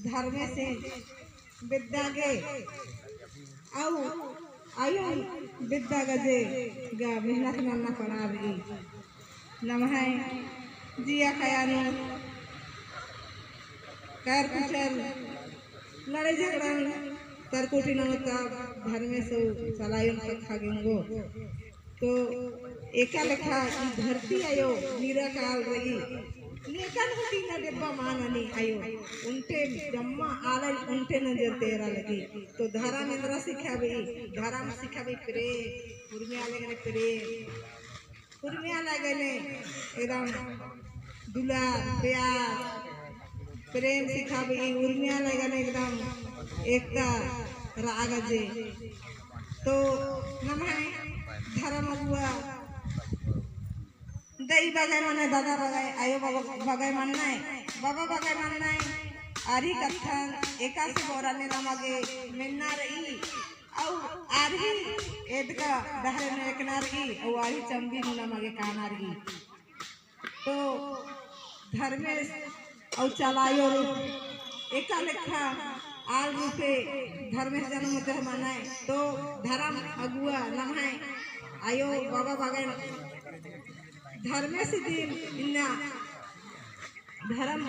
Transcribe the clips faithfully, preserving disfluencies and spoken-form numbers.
धर्मेसिन बेद्दा गे, अउ आयो बेद्दा गे जे गा मेहनत नन्ना पड़ा रई। नम्है जिया काया नू कर कुचल लड़ाई झगड़न तरकुटी नमता धर्मेस चलायोन कत्था गे ओंगो। तो एका लेखा ई धरती आयो निरा काल रई। नेकन हूँ तीना डेब्बा मा ननी आयो। ओन्टे जम्मा आलर ओन्टे नजर ती एरा लगी। तो धरम एन्दरा सिखाबई, धरम सिखाबई प्रेम, उर्मिया लगने प्रेम। उर्मिया लगने एकदम दुलार, प्यार, प्रेम सिखाबई, उर्मिया लगने एकदम एकता रआ गे जे। तो नम्है धरम अगुवा दई बग्गे मन्नय, दादा बग्गे, आयो बग्गे, बग्गे मन्नय, बाबा बग्गे मन्नय, आर ही कत्थन एकासे बोरा ने नमा गे मेन्ना रई, अउ आर ही एदका डहरे नू एकना रई, अउ आर ही चम्बी नू नमा गे काना रई। तो धर्मेस अउ चलायो रूप एका लेखा आल रूपे धर्मेस जनम देह मनाय। तो धरम अगुवा नम्है आयो बाबा बग्गे धर्मेस दिन इन्ना धरम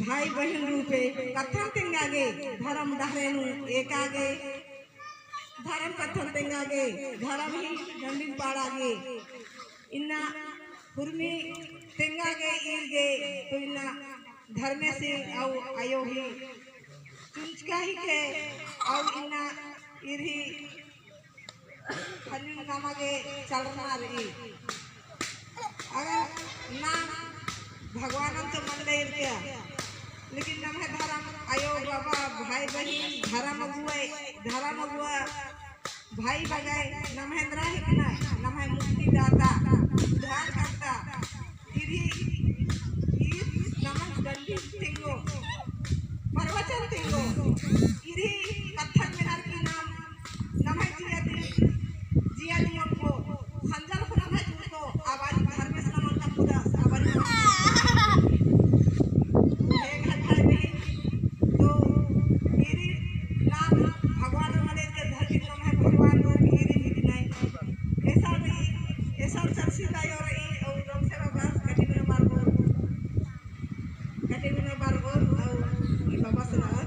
भाई बहिन रूपे कत्थन तेंगा गे, धरम डहरे नू एका गे, धरम कत्थन तेंगा गे, धरम ही डंडिन पाड़ा गे। इन्ना हुरमी तेंगा गे ईर गे, तो इन्ना धर्मेसिन अउ आयो ही चुंचका ही के, अउ इन्ना ईर ही हनी नमा गे चलरना रई। अगर नाम भगवानन तो मन्नय ईर गे, लेकिन नम्है धरम आयो बाबा, भाई बहिन, धरम अगुवा, धरम अगुवा, भाई बग्गे, नम्है एन्दरा हिकनय, नम्है मुक्तिदाता, उद्धारकर्ता, ईर ही, ईर नमन डंडी तेंगो, प्रवचन तेंगो, ईर ही कत्थन मेनर की नाम, नम्है जिया ती, जिया ती मोटको, खंजर खुना भाई तुमको, आबारी धर्मेस नमन का खुदा, आबारी हे घर भाई बहिन, तो ईर ही नाम भगवान मले के धरती नम्है भगवान रूप ईर ही दिनाई। एसा रई, एसा चर्चित आयो रई, और रम से बाबा cutting number one, cutting number one, और बाबा से नंबर।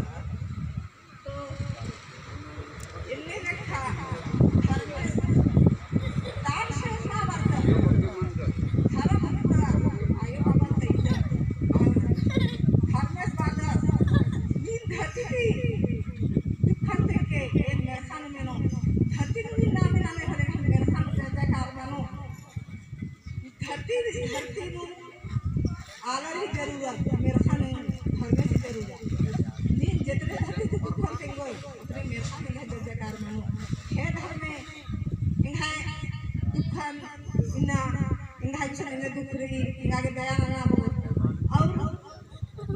तो इन्ने लेखा धर्मेस दान से उतना बरकत। धर्म उतना आयो बाबा तैते। और धर्मेस बादस नीन धरती ती दुखन तेके एन मेरखन मेनो। धरती ती नीन नामे नामे हरे मेरखन जय जयकार मनो। धरती, धरती नू आलर ही जरूरत, मेरखा नू धर्मेस ही जरूरत। नीन जेतने धरती ती दुखन तेंगोय, उतने मेरखा नू जय जयकार मनो। हे धर्मे, एंग्है दुखन इन्ना, एंग्है गुसन इन्ना दुख रई, एंगा गे दया नना बओ। और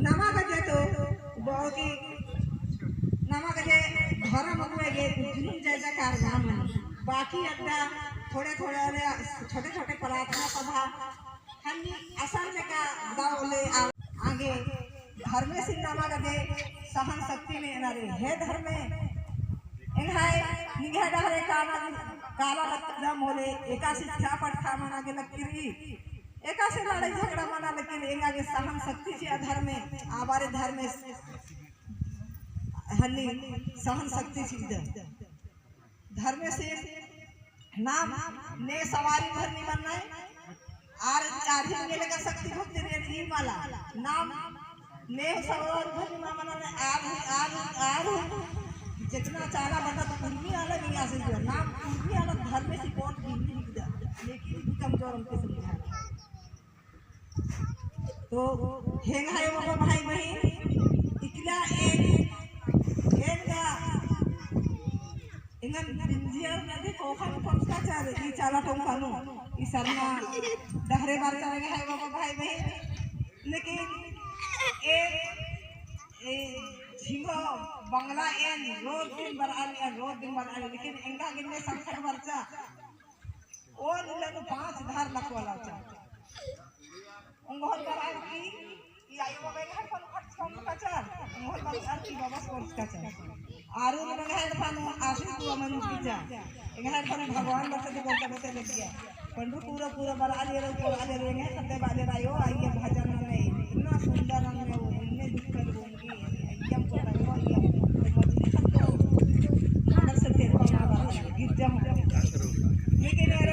नमा गे जे तो बहुत ही नमा गे जे धर्म अगुवा गे जुनून जय जयकार नाम है। बाकी अड्डा थोड़े थोड़े वाले छोटे छोटे प्रार्थना सभा हन्नी असन लेका दाव ले आ-, आगे धर्मेसिन नमा गे जे सहन शक्ति ने एना रे। हे धर्मे, एंग्है निंग्है डहरे काला, काला रत्तम होले, एकासे छापट खा मना गे लक्की रई। एकासे लड़ाई झगड़ा मना, लेकिन एंगा गे सहन शक्ति चिआ धर्मे, आबारे धर्मे हन्नी सहन शक्ति चिअदन। धर्मेसिन नाम ने सवारी भर नी मन्नय, आर, आर ही ने लेका शक्ति भक्ति रे ई मला। नाम ने सवारी भर नी मन्नय, आर, आर, आर जेतना चाला बता तो उर्मी आला नहीं आ सकता। नाम उर्मी आला धर्मेस ही कोट भी नहीं दिखता, लेकिन भी कमजोर हमके समझा। तो हेंगा है वो भाई बहिन, इकला एक, एक दा, एंगन बिंदिया नदी कोखा में पहुंचता चाहे, ई चाला टोंका नू, ई सरना डहरे बार चले गए है वो भाई बहिन। लेकिन ए, ए झिंगो बंगला एन रोज दिन बरआली, एन रोज दिन बरआली, लेकिन एंगा गिन्ने संकट बरचा। ओन उल्ला नू पाँच धार लकवाला चा। ओंगोर बरआर की, ई आयो बाबा एंग्है फल खर्च कम का चा। ओंगोर बरआर आरू एंग्है दफा नू आशीष दुआ मनी कीचा। एंग्है दफा नू भगवान बरसे ती बोलता बोलते लग गया। पंडू पूरा पूरा बरआ ले रहो, बरआ ले रहो, एंग्है खद्दे बरआ ले रहो, अइय्या भजन नन्ने, इतना सुंदर नन्ने, इतने दुख कर दूंगी, अइय्या को रहो, अइय्या मजली खद्दे, अंदर से तेरे पापा बरआ ले, गिरजा में। लेकिन ये